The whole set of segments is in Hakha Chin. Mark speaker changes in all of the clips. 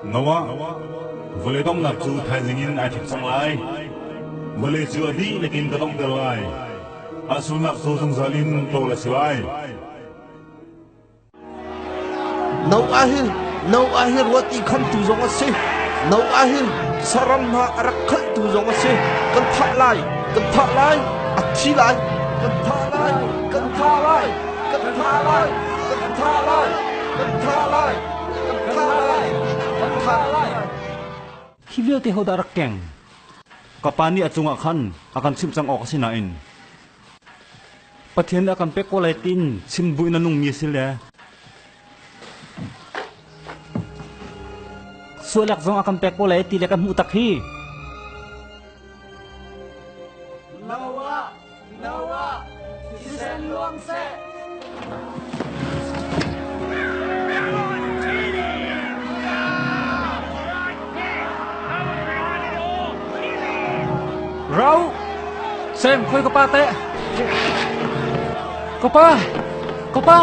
Speaker 1: Noah, vawlei donghnak cu thaizing in ai thawk cang lai. Vawlei cu a dihlak in ka donghter lai. A sulnak cu zungzal in ṭawl a si lai.
Speaker 2: Noah hi Noah hi ruat i khamtu zong a si. Noah hi saram hna a rak khalhtu zong a si. Kan thah lai, kan thah lai, a thi lai, kan thah lai, kan thah lai, kan thah lai, kan thah lai, kan thah lai, kan thah lai, kan thah lai.
Speaker 3: Hi vialte hodah rak keng?
Speaker 1: Ka pa nih a cungah khan a kan chimh cang awk a si nain Pathian nih a kan pek ko lai tiin chim buin a nungmi a si le
Speaker 3: Sualak zong a kan pek ko lai ti le kan hmuh tak hi.
Speaker 4: Noah, Noah, thisen luang seh.
Speaker 3: Rau! Sam, khoi ka pa teh? Ka pa! Ka pa!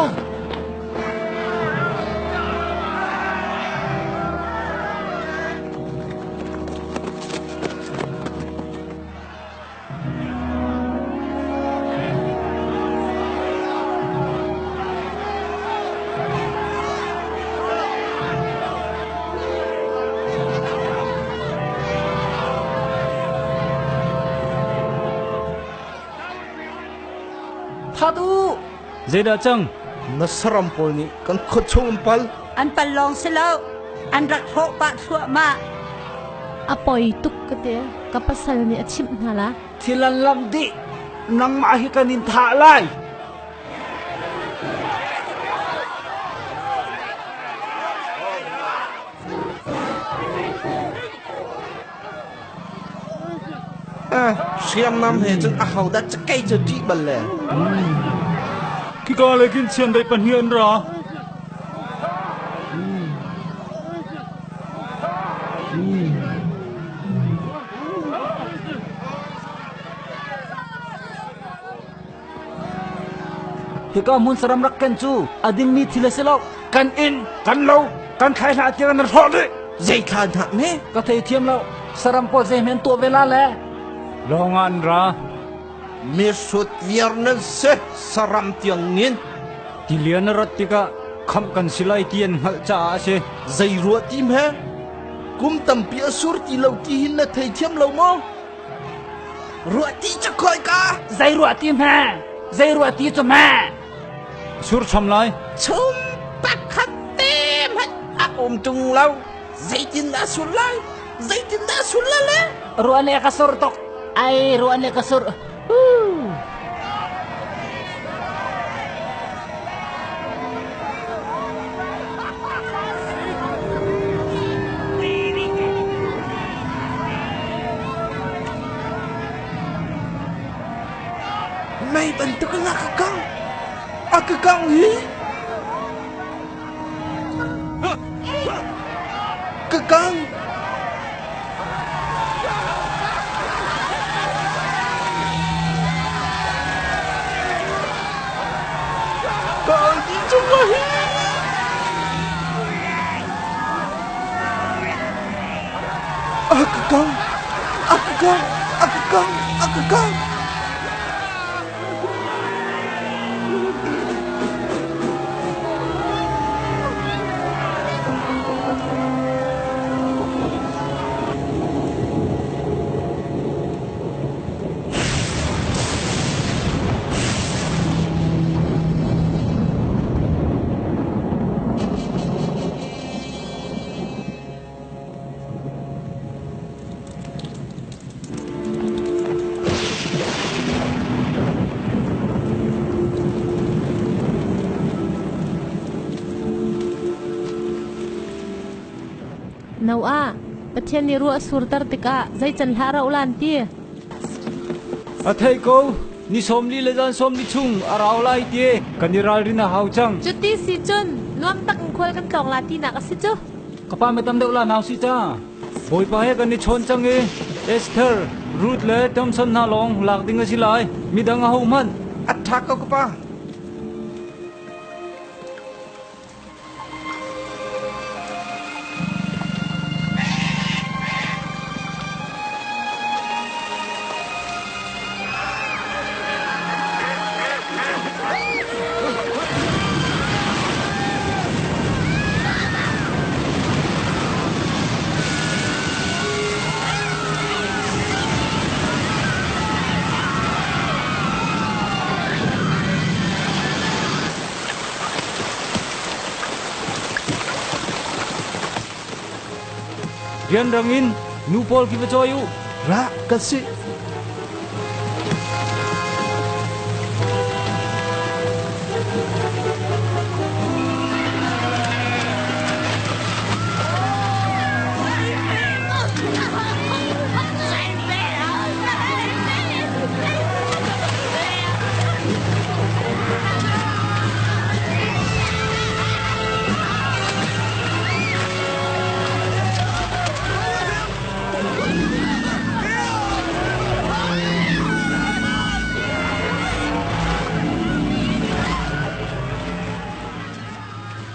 Speaker 3: That u!
Speaker 1: Zeidah cang?
Speaker 2: Na saram pawl nih kan khuachung an pal.
Speaker 5: An pal lawng si lo, an rak hrawh pah thluahmah.
Speaker 6: A poi tuk ka ti. Ka pasal nih a chimh hna la.
Speaker 4: Thil an lamh dih. Nangmah hi kan in thah lai.
Speaker 2: Hriamnam he cun ahodah cakei cu ṭih bal le.
Speaker 1: Khika le khin chiandeih pahnih an ra.
Speaker 3: Hika hmun saram rak ken cu a dingmi thil a si lo.
Speaker 4: Kan inn, kan lo, kan thlai hna tiang an hrawh dih.
Speaker 2: Zei thla hna me?
Speaker 3: Ka theithiam lo. Saram pawl zei tuah ve la le.
Speaker 1: Lawng ah an ra.
Speaker 2: Mihrut viar nan si, saram tiangin.
Speaker 1: Tilian a rat tikah khamh kan si lai ti an hngalh caah a si.
Speaker 2: Zei ruah ti hme? Kum tampi a sur ti lo ti hin na theithiam lo maw? Ruah ti cu khoi ka?
Speaker 3: Zei ruah ti hme? Zei ruah ti cu hme?
Speaker 1: Sur chom lai.
Speaker 2: Chum pakhat te hmanh a um ṭung lo. Zeitindah sur lai? Zeitindah sur la le?
Speaker 3: Ruah le ka sur tuk. Ai ruah le ka sur.
Speaker 2: Mei bantuk in a ka kang. A ka kang hi. Ka kang. Ka angki cung ah hin. A ka kang. A ka kang. A ka kang. A ka kang.
Speaker 6: Noah, Pathian nih ruah a surter tikah zei can hlah rauh lan ti?
Speaker 1: A theih ko, ni 40 le zan 40 chung a rau lai ti kan i ralrin a hau cang.
Speaker 6: Cuti si cun nuam tak in khual kan tlawng la tinak a si cu.
Speaker 1: Ka pa me tam deuh la nau si ca. Bawipa he kan i chawn cang i Esther, Ruth le Thompson hna lawng lak ding a si lai. Midang aho hmanh.
Speaker 2: A ṭha ko ka pa.
Speaker 7: Rianrang in nu pawl khi va cawi u.
Speaker 2: Ra kan si.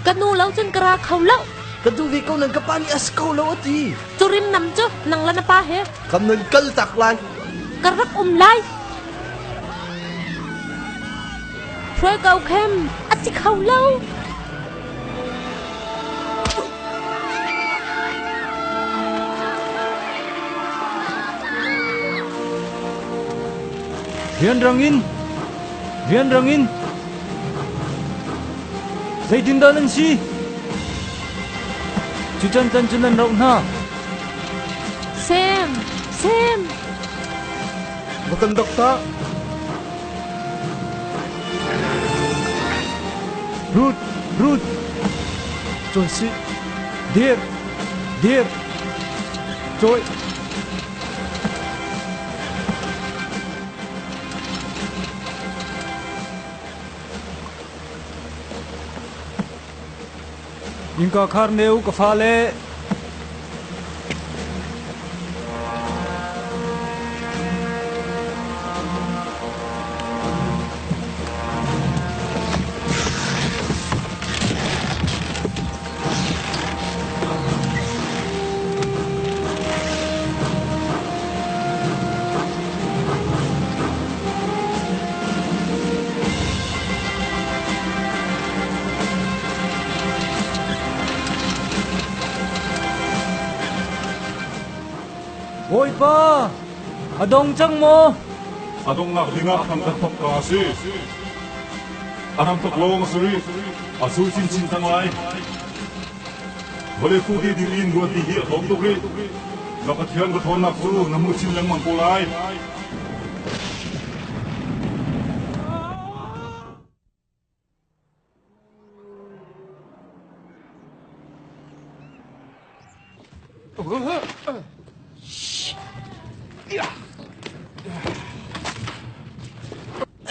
Speaker 6: Ka nu lo cun ka ra kho lo.
Speaker 2: Ka duh ve ko nan ka pa nih a si ko lo a ti.
Speaker 6: Curim nam cu nang le na pa he.
Speaker 2: Kan nun kal tak lai.
Speaker 6: Ka rak um lai. Hruai ko khem a si kho lo.
Speaker 7: Rianrang in! Rianrang in! Zeitindah nan si? Cu cancan cu nan roh hna.
Speaker 6: Sam! Sam!
Speaker 2: Va kan dok ta.
Speaker 7: Ruth! Ruth!
Speaker 2: Cawi sih.
Speaker 7: Dir! Dir! Cawi! Innka khar ne u ka fale. Bawipa, a dong cang maw?
Speaker 1: A donghnak dingah hram kan thawk ka a si. A ram thawk lawng a si rih. A sul chinchin cang lai. Vawlei fu ti ding in ruat ti hi a tlawm tuk rih. Na Pathian ka ṭhawnnak cu na hmuh chin lengmang ko lai.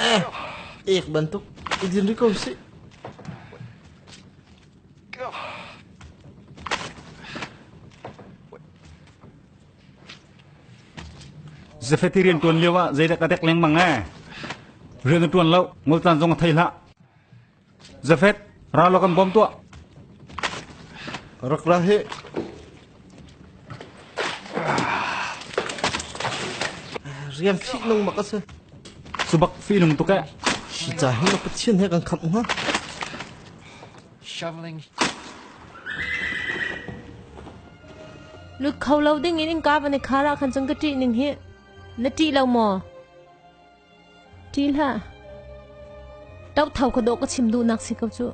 Speaker 2: Eh, ek bantuk i din rih ko sih.
Speaker 8: Zafeti rian ṭuan lio ah zeidah ka dek lengmang ee? Rian na ṭuan lo, ngol caan zong a thei hlah. Zafet, ra law kan bawm tuah.
Speaker 2: Rak ra hih. Rian fih nung bak a si.
Speaker 8: Subak fih nung tuk eh.
Speaker 2: Ca hi na Pathian he kan khamh hnga.
Speaker 9: Shoveling.
Speaker 6: Lut kho lo ding in innka van i khar ah khan cun ka ṭih ning hi. Na ṭih lo maw? Ṭih hlah. Ṭohtho ka dawh ka chim duhnak si ko cu.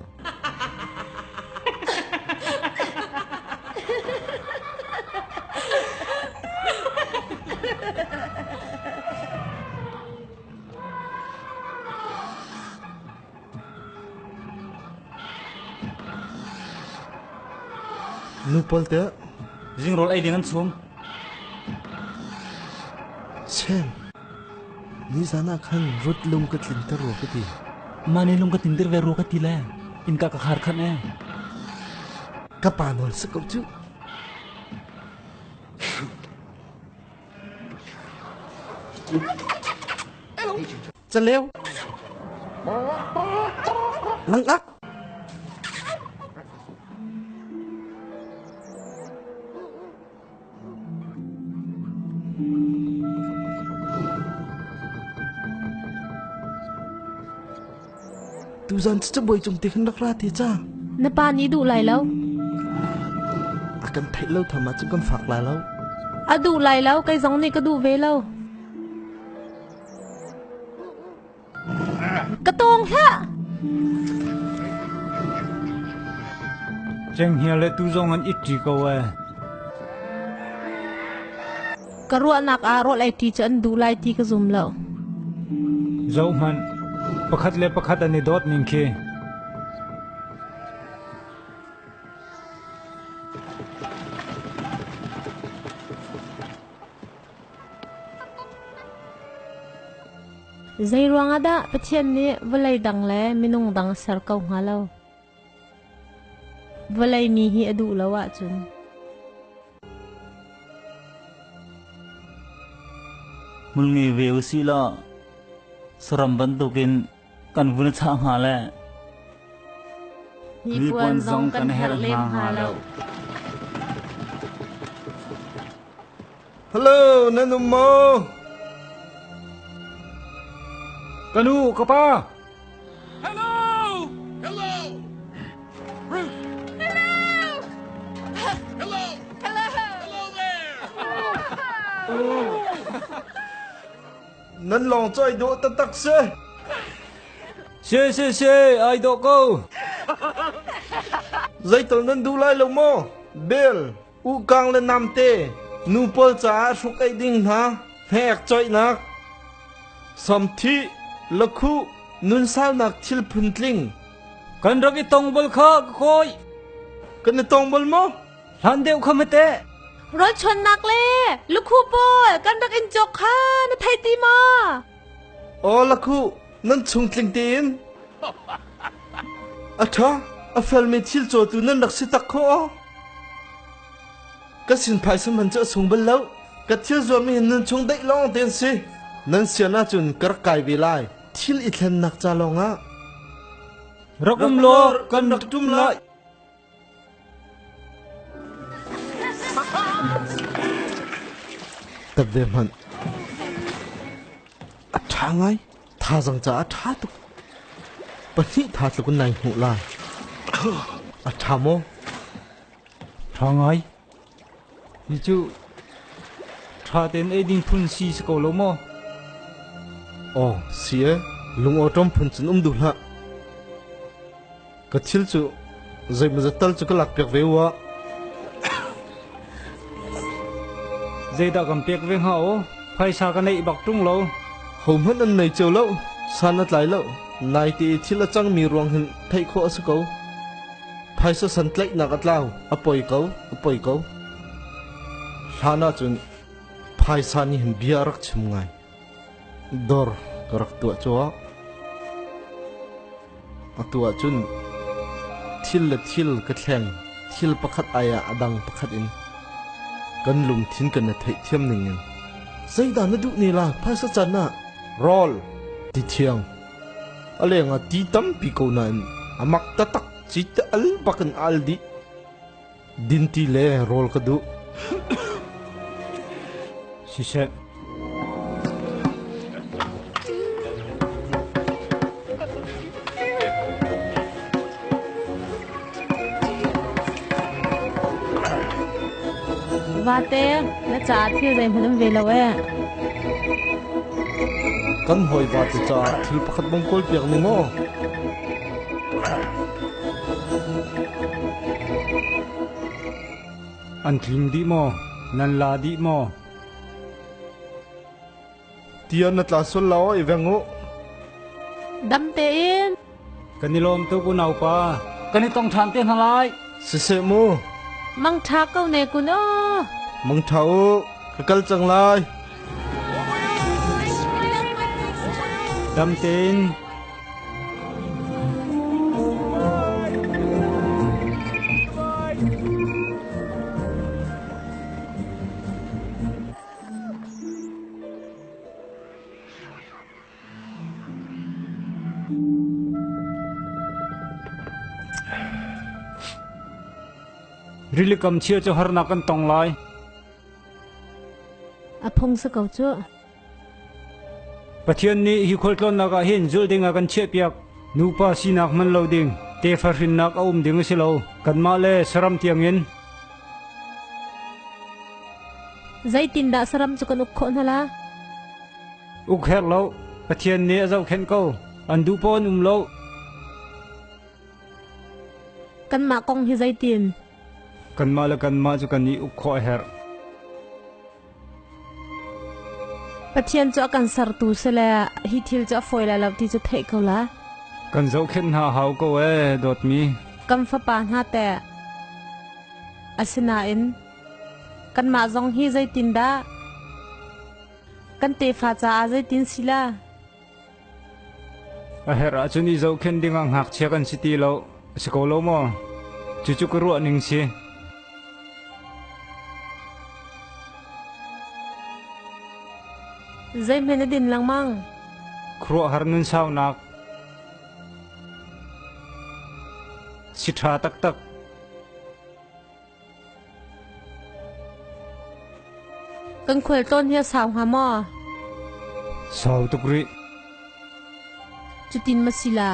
Speaker 2: Nu pawl teh
Speaker 8: Zingrawl ei ding an chum.
Speaker 2: Sam, nizan ah khan rut lung ka tlinter rua ka ti.
Speaker 3: Mah nih lung ka tlinter ve rua ka ti le innka ka khar khanh ee.
Speaker 2: Ka pa nawl si ko cu. Caleu. Langak. Tuzan cu cabuai cung te khan rak ra te ca.
Speaker 6: Na pa nih duh lai lo.
Speaker 2: A kan theih lo tham ahcun kan fak lai lo.
Speaker 6: A duh lai lo, kei zong nih ka duh ve lo. Ka tawng hlah!
Speaker 7: Cenghngia le tu zong an it ṭi ko ee.
Speaker 6: Ka ruahnak ah rawl ei ṭi cu an duh lai ti ka zum lo.
Speaker 7: Zohhmanh, pakhat le pakhat an i dawt ning khi.
Speaker 6: Zeiruang ah dah Pathian nih vawlei dang le minung dang a ser ko hnga lo? Vawlei mi hi a duh lo ahcun.
Speaker 3: Hmul ngei ve u sih law saram bantukin kan vun a chah hnga le
Speaker 6: hnipuan zong kan herh lem hnga lo.
Speaker 2: Hello, nan um maw?
Speaker 7: Ka nu, ka pa.
Speaker 9: Hello! Hello! Ruth!
Speaker 6: Hello!
Speaker 9: Hello!
Speaker 6: Hello!
Speaker 9: Hello there!
Speaker 2: Nan lawng cu ai dawh taktak si.
Speaker 7: Si si si, ai dawh ko.
Speaker 2: Zeital nan duh lai lo maw? Bel, ukang le namte, nu pawl caah hruk ei ding hna, hnek coihnak, samthi, lakhuh, nunsalnak thil phuntling.
Speaker 7: Kan rak i tong bal kha ka kawi.
Speaker 2: Kan i tong bal maw?
Speaker 7: Hlan deuh kha mate.
Speaker 6: Rawlchuannak le lukhu pawl kan rak in cawk kha na thei ti maw?
Speaker 2: Aw lakhu, nan chung tling tein. A ṭha, a felmi thil cawtu nan rak si tak kho aw. Ka sin phaisa man cu a sung bal lo. Ka thil zuarmi hin nan chung daih lawng te an si. Nan sian ahcun ka rak kai ve lai. Thil i thlennak ca lawngah.
Speaker 7: Rak um law kan rak ṭum lai.
Speaker 2: Tat ve hmanh. A ṭha ngai. Thazaang caah a ṭha tuk. Pahnih tha tluk in nai hmuh lai. A ṭha maw?
Speaker 7: Ṭha ngai. Hi cu ṭha tein ei ding phun si si ko lo maw?
Speaker 2: Aw, si e. Lungawṭawm phun cun um duh hlah. Ka thil cu zeimawzat tal cu ka lakpiak ve u ah.
Speaker 7: Zeidah kan pek ve hnga aw? Phaisa ka neih bak ṭung lo.
Speaker 2: Hohmanh an nei cio lo. San a tlai lo. Naite i thil a cangmi ruang hin theih khawh a si ko. Phaisa santlaihnak a tlau. A poi ko, a poi ko. Hlan ahcun phaisa nih hin bia a rak chim ngai. Dawr ka rak tuah cuah. Atu ahcun thil le thil ka thleng. Thil pakhat ai ah a dang pakhat in kan lungthin kan i theihthiam ning in zeidah na duh ne la phaisa can ah rawl ti thiang a leng ah ti tampi ko nain a mak taktak ci te al bak in al dih dinti le rawl ka duh
Speaker 7: Siseh.
Speaker 6: Vate, na caah thil zeihmanh um ve lo ee.
Speaker 2: Kan hawi vate caah thil pakhat bang kawl piak ning aw.
Speaker 7: An tling dih maw? Nan la dih maw?
Speaker 2: Tian na tla sual lo i veng u.
Speaker 6: Dam tein.
Speaker 7: Kan i lawm tuk unaupa.
Speaker 3: Kan i tong ṭhan te hna lai.
Speaker 2: Siseh mu.
Speaker 6: Mang ṭha ko ne kun aw.
Speaker 2: Mang ṭha u. Ka kal cang lai.
Speaker 7: Dam tein. Rili kam chia cu harnak kan tong lai.
Speaker 6: A phung si ko cu.
Speaker 7: Pathian nih hi khualtlawnnak ah hin zulh ding a kan chiahpiak. Nupa sinak hman lo ding, tefa hrinnak a um ding a si lo. Kanmah le saram tiangin.
Speaker 6: Zeitindah saram cu kan uk khawh hna la?
Speaker 7: Uk herh lo. Pathian nih a zohkhenh ko. An duh paoh an um lo.
Speaker 6: Kanmah kong hi zeitin?
Speaker 7: Kanmah le kanmah cu kan i uk khawh a herh.
Speaker 6: Pathian cu a kan sertu si le hi thil cu a fawi lai lo ti cu theih ko la.
Speaker 7: Kan zohkhenh hna hau ko ee dawtmi.
Speaker 6: Kan fapa hna teh. Asinain kanmah zong hi zeitindah kan tefa caah zeitin si la?
Speaker 7: A herh ahcun i zohkhenh dingah ngakchia kan si ti lo. A si ko lo maw? Cucu ka ruah ning si.
Speaker 6: Zeihmanh na din lengmang.
Speaker 7: Khuaruahhar nun saunak. Si ṭha taktak.
Speaker 6: Kan khualtlawn hi a sau hnga maw?
Speaker 7: Sau tuk rih.
Speaker 6: Cutin ma si la?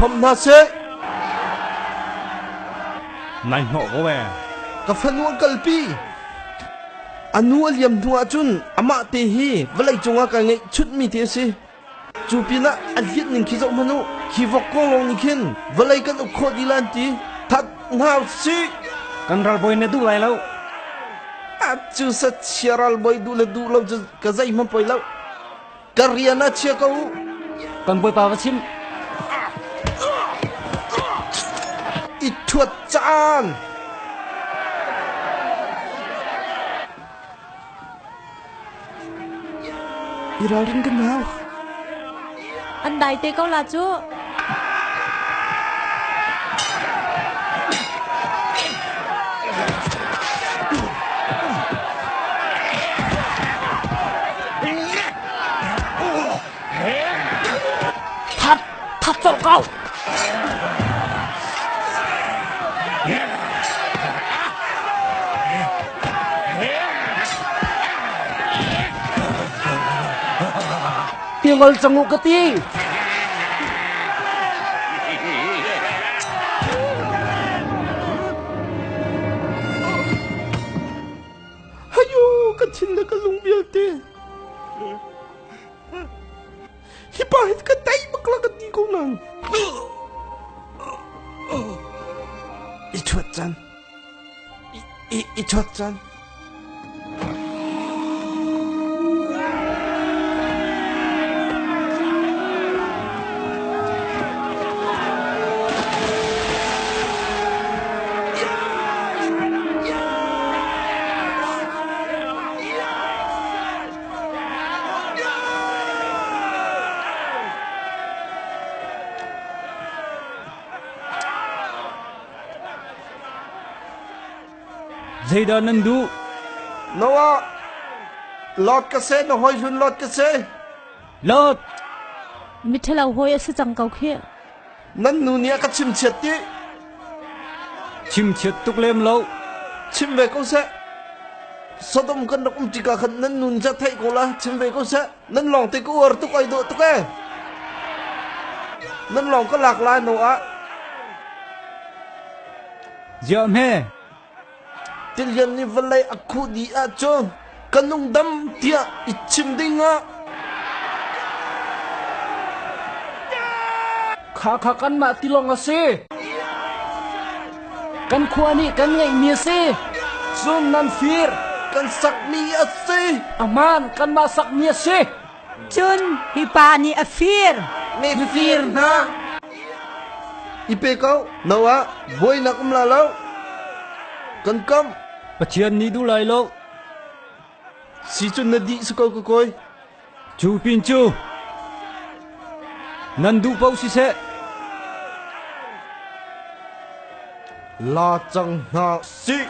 Speaker 2: Phom hna seh.
Speaker 8: Nai hnawh ko ee.
Speaker 2: Ka fanu an kalpi. A nu a liam hnu ahcun amah te hi vawlei cungah ka ngeih chutmi te a si. Cu pinah a hliat ning khi zoh hmanh u. Khi vok kong lawng nih khin vawlei kan uk khawh dih lan ti. That hna usih.
Speaker 8: Kan ralbawi na duh lai lo.
Speaker 2: A cu sachia ralbawi duh le duh lo cu ka zeihmanh poi lo. Ka rian ah chia ko u.
Speaker 3: Kan bawipa va chim.
Speaker 2: I thuat caan. I ralrin kan hau.
Speaker 6: An dai te ko la cu.
Speaker 4: That that colh ko. Tingol cang u ka ti.
Speaker 2: Hayo ka thin le ka lung vialte. Hi pa hi ka tei bak la ka ti ko nan. I thuat chan. I thuat chan.
Speaker 7: Zeidah nan duh?
Speaker 2: Noah, Lot ka seh, na hawi hlun Lot ka seh.
Speaker 3: Lot!
Speaker 6: Miṭhalo hawi a si cang ko khih.
Speaker 2: Nan nu nih a ka chimchiat ti.
Speaker 7: Chimchiat tuk lem lo.
Speaker 2: Chim ve ko seh. Sodom kan rak um tika khan nan nun ca theih ko la chim ve ko seh. Nan lawng te ka uar tuk ai dawh tuk e. Nan lawng ka lak lai no ah.
Speaker 7: Ziah hme.
Speaker 2: Tilian nih vawlei a khuh dih ahcun ka nungdam tiah i chim ding ah
Speaker 4: Kha kha kanmah tilawng a si. Kan khua nih kan ngeihmi a si. Cun nan fir.
Speaker 2: Kan sakmi a si.
Speaker 4: Ahmaan kanmah sakmi a si.
Speaker 5: Cun hi pa nih a fir.
Speaker 2: Mifir hna. I pe ko. Noah, buainak um la lo. Kan kam.
Speaker 7: Pathian nih duh lai lo.
Speaker 2: Si cun na dih si ko ka kawi.
Speaker 7: Cu pin cu nan duh paoh siseh.
Speaker 2: La cang hna sih.